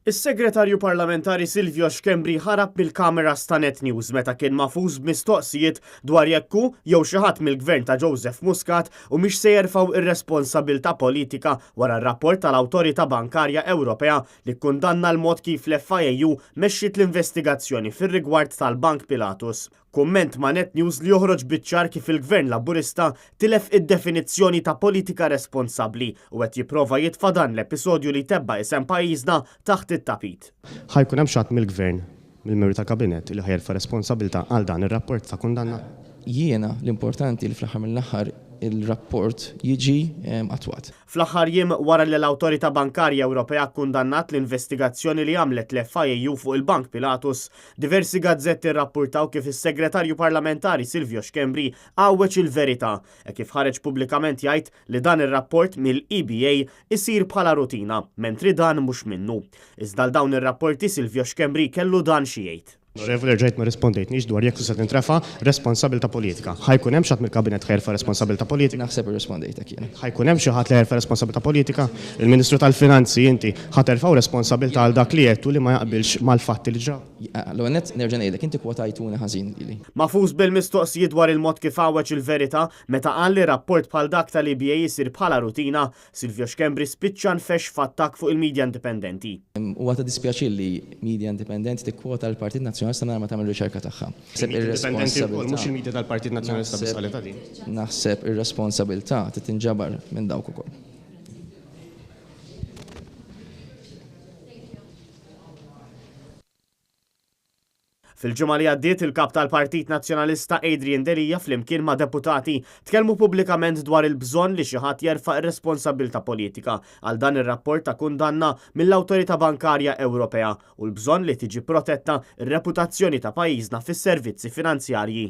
Is-Segretarju Parlamentari Silvio Schembri ħarab mill-kameras ta' Net News meta kien magħfus b'mistoqsijiet dwar jekk hu jew xi ħadd mill-Gvern ta' Joseph Muscat humiex se jerfgħu r-responsabilità politika wara r-rapport tal-Awtorità Bankarja Ewropea li kkundanna l-mod kif l-FIAU mexxiet l-investigazzjoni fir-rigward tal-Bank Pilatus. Kumment ma' Net News li joħroġ biċ-ċar kif il-Gvern Laburista tilef id-definizzjoni ta' politika responsabbli u qed jipprova jitfa' dan l-episodju li jtebba' isem pajjiżna taħt it-tapit. Ħa jkun hemm xi ħadd mill-Gvern, mill-membri tal-Kabinett li ħa jerfa' responsabilità għal dan ir-rapport ta' kundanna? Jiena l-importanti li fl-aħħar mill-aħħar il-rapport jiġi attwat. Fl-aħħar jiem wara li l-Awtorità Bankarja Ewropea kkundannat l-investigazzjoni li għamlet l-FIAU fuq il-Bank Pilatus, diversi gazzetti rrappurtaw kif is-Segretarju Parlamentari Silvio Schembri għawweġ il-verità hekk kif ħareġ pubblikament jgħid li dan ir-rapport mill-EBA isir bħala rutina, mentri dan mhux minnu. Iżda għal dawn ir-rapporti Silvio Schembri kellu dan xi jgħid. Onorevoli erġajt ma rrispondejtnix dwar jekk se tintrefa' responsabilità politika. Ħa jkun hemm xi ħadd mill-Kabinett ħa jerfa' responsabilità politika? Naħseb irrispondejtek jien. Ħa jkun hemm xi ħadd li ħa jerfa' responsabilità politika? Il-Ministru tal-Finanzi, inti, ħa terfgħu responsabilità għal dak li għedtu li ma jaqbilx mal-fatti li ġraw? L-ewwel nett nerġa' ngħidlek, inti kwotajtuni ħażin lili. Magħfus bil-mistoqsijiet dwar il-mod kif għawweġ il-verità meta qal li rapport bħal dak tal-EBA jsir bħala rutina, Silvio Schembri spiċċa nfexx f'attakk fuq il-media indipendenti. Huwa ta' dispjaċir li media indipendenti tikkwota lill-Partit Nazzjonalista mingħajr ma tagħmel riċerka tagħha. Naħseb ir-responsabilità. Mhux il-media tal-Partit Nazzjonalista biss qalitha din. Naħseb ir-responsabilità trid tinġabar minn dawk ukoll. Fil-ġimgħa li għaddiet, il-Kap tal-Partit Nazzjonalista Adrian Delia flimkien ma' deputati tkellmu pubblikament dwar il-bżonn li xi ħadd jerfa' r-responsabbiltà politika għal dan ir-rapport ta' kundanna mill-Awtorità Bankarja Ewropea u l-bżonn li tiġi protetta r-reputazzjoni ta' pajjiżna fis-servizzi finanzjarji.